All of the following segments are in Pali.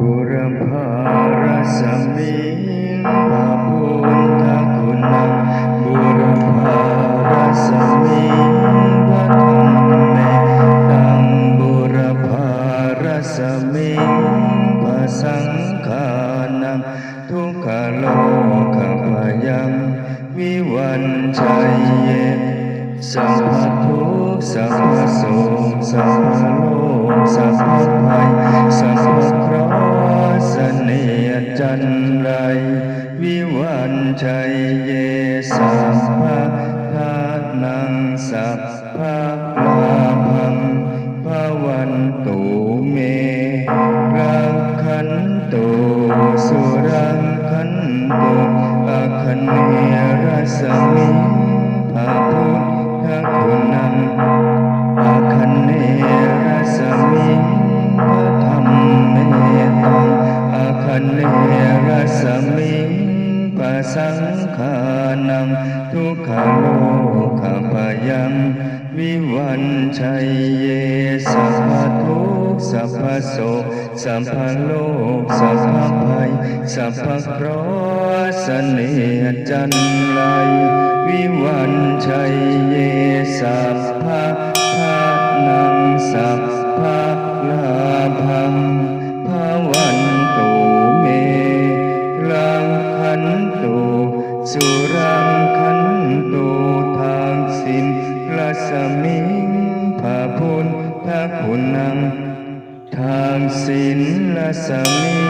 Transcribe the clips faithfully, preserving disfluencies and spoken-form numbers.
Būrapārasmiṃ pha buddhaguṇaṃ, būrapārasmiṃ pha dhammetaṃ, būrapārasmiṃ pha saṅghānaṃ, dukkharogabhayaṃ vivañjaye. สัพพะทุกข์ สัพพะโศก สัพพะโรค สัพพะภัย สัพพะเคราะห์ เสนียดจัญไร vivañjaye. Sabbadhanaṃ sabbalābhaṃ bhavantu me, rakkhantu surakkhantu, āganerasmiṃ pha buddhaguṇaṃ, āganerasmiṃ pha dhammetaṃ, āganerasmiṃ pha saṅghānaṃ, dukkharogabhayaṃ vivañjaye. สัพพะทุกข์ สัพพะโศก สัพพะโรค สัพพะภัย สัพพะเคราะห์ เสนียดจัญไร vivañjaye. Sabbadhanaṃ sabbalābhaṃ bhavantu me, rakkhantu surakkhantu, dakkhiṇarasmiṃ pha buddhaguṇaṃ, dakkhiṇarasmiṃ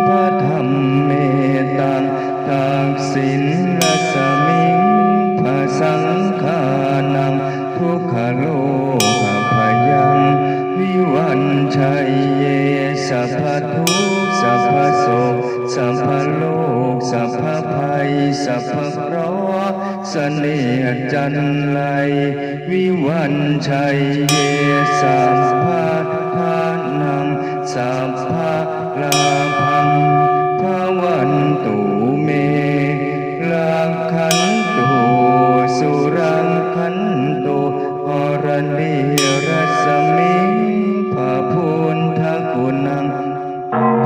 pha dhammetaṃ, dakkhiṇarasmiṃ pha saṅghānaṃ, dukkharogabhayaṃ vivañjaye. สัพพะทุกข์ สัพพะโศก สัพพะโรค สัพพะภัย สัพพะเคราะห์ เสนียดจัญไร vivañjaye. Sabbadhanaṃ sabbalābhaṃ bhavantu me, rakkhantu surakkhantu, harantirasmiṃ pha buddhaguṇaṃ,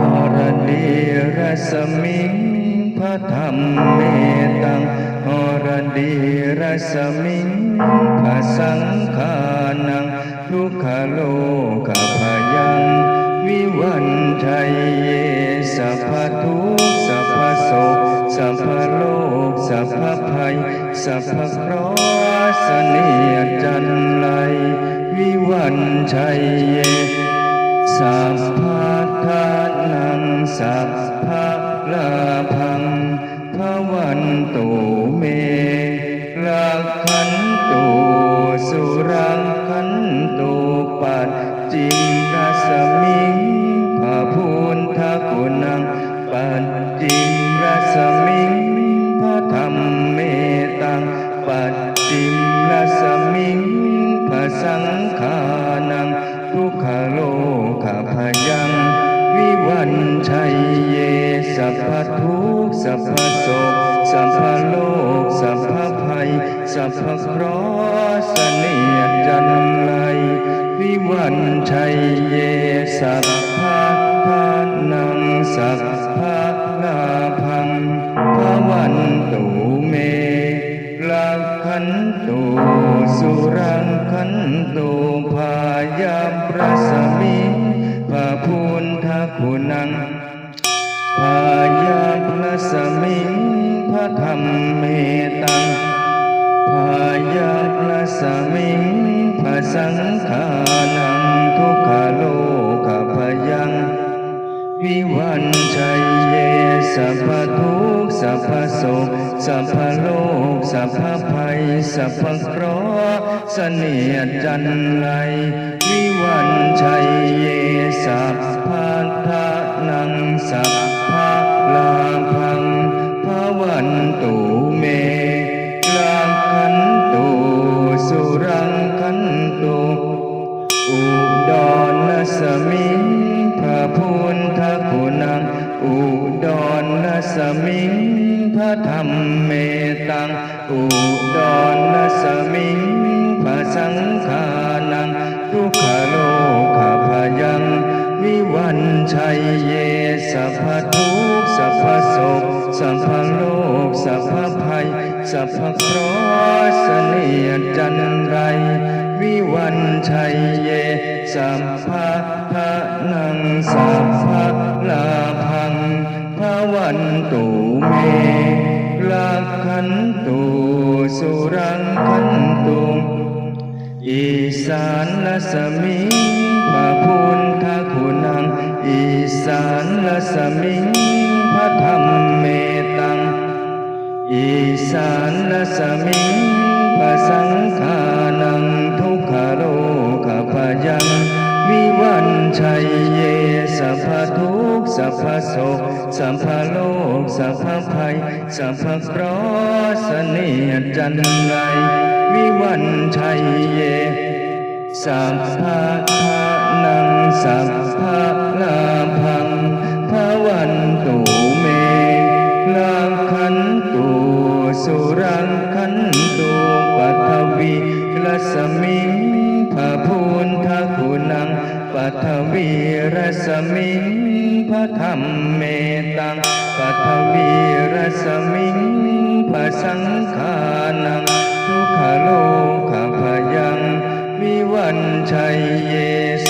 harantirasmiṃ pha dhammetaṃ, harantirasmiṃ pha saṅghānaṃ, dukkharogabhayaṃ vivañjaye. สัพพะทุกข์ สัพพะโศก สัพพะโรค สัพพะภัย สัพพะเคราะห์ เสนียดจัญไร vivañjaye. Sabbadhanaṃ sabbalābhaṃ bhavantu me, rakkhantu surakkhantu, pacchim rasmiṃ pha buddhaguṇaṃ, pacchim rasmiṃ pha dhammetaṃ, pacchim rasmiṃ pha saṅghānaṃ, dukkharogabhayaṃ vivañjaye. สัพพะทุกข์ สัพพะโศก สัพพะโรค สัพพะภัย สัพพะเคราะห์ เสนียดจัญไร vivañjaye. Sabbadhanaṃ sabbalābhaṃ bhavantu me, rakkhantu surakkhantu, bāyab rasmiṃ pha buddhaguṇaṃ, bāyab rasmiṃ pha dhammetaṃ, bāyab rasmiṃ pha saṅghānaṃ, dukkharogabhayaṃ vivañjaye. สัพพะทุกข์ สัพพะโศก สัพพะโรค สัพพะภัย สัพพะเคราะห์ เสนียดจัญไร vivañjaye. Sabbadhanaṃ sabbalābhaṃ bhavantu me, rakkhantu surakkhantu, udārasmiṃ pha buddhaguṇaṃ, udārasmiṃ pha dhammetaṃ, udārasmiṃ pha saṅghānaṃ, dukkharogabhayaṃ vivañ ญชัยเย สัพพะทุกข์สัพพะโศกสัพพะโรคสัพพะภัยสัพพะเคราะห์เสนียดจัญไร วิวัญชัยเย สัพพะทะนังสัพพะลาภัง ภะวันตุเม รักขันตุ สุรักขันตุ อิสานรัสมิง พะพุทธะกุณัง อิสานรัสมิง พะธัมเมตัง อิสานรัสมิง พะสังฆานัง ทุกขะโรคะพะยัง วิวัญชัยเย สัพพะทุกข์สัพพะโศกสัพพะโรคสัพพะภัยสัพพะเคราะห์เสนียดจัญไร วิวัญชัยเย สัพพะทะนังสัพพะลาภัง ภะวันตุเม รักขันตุ สุรักขันตุ ปัทวีรัสมิง พะพุทธะกุณัง ปัทวีรัสมิง พะธัมเมตัง ปัทวีรัสมิง พะสังฆานัง ทุกขะโรคะพะยัง วิวัญชัยเย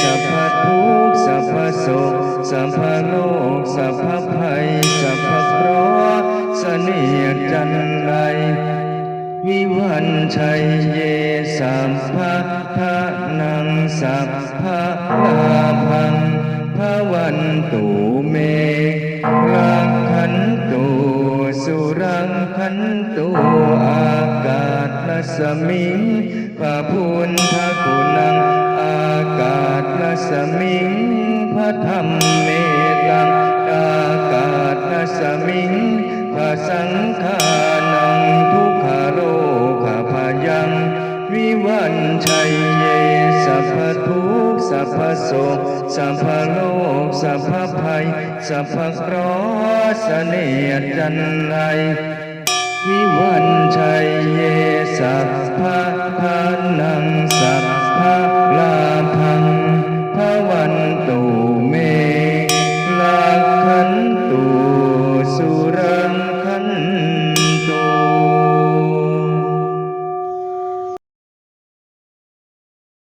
สัพพะทุกข์สัพพะโศกสัพพะโรคสัพพะภัยสัพพะเคราะห์เสนียดจัญไร วิวัญชัยเย สัพพะทะนังสัพพะลาภัง ภะวันตุเม รักขันตุ สุรักขันตุ อากาศรัสมิง พะพุทธะกุณัง อากาศรัสมิง พะธัมเมตัง อากาศรัสมิง พะสังฆานัง ทุกขะโรคะพะยัง วิวัญชัยเย สัพพะทุกข์สัพพะโศกสัพพะโรคสัพพะภัยสัพพะเคราะห์เสนียดจัญไร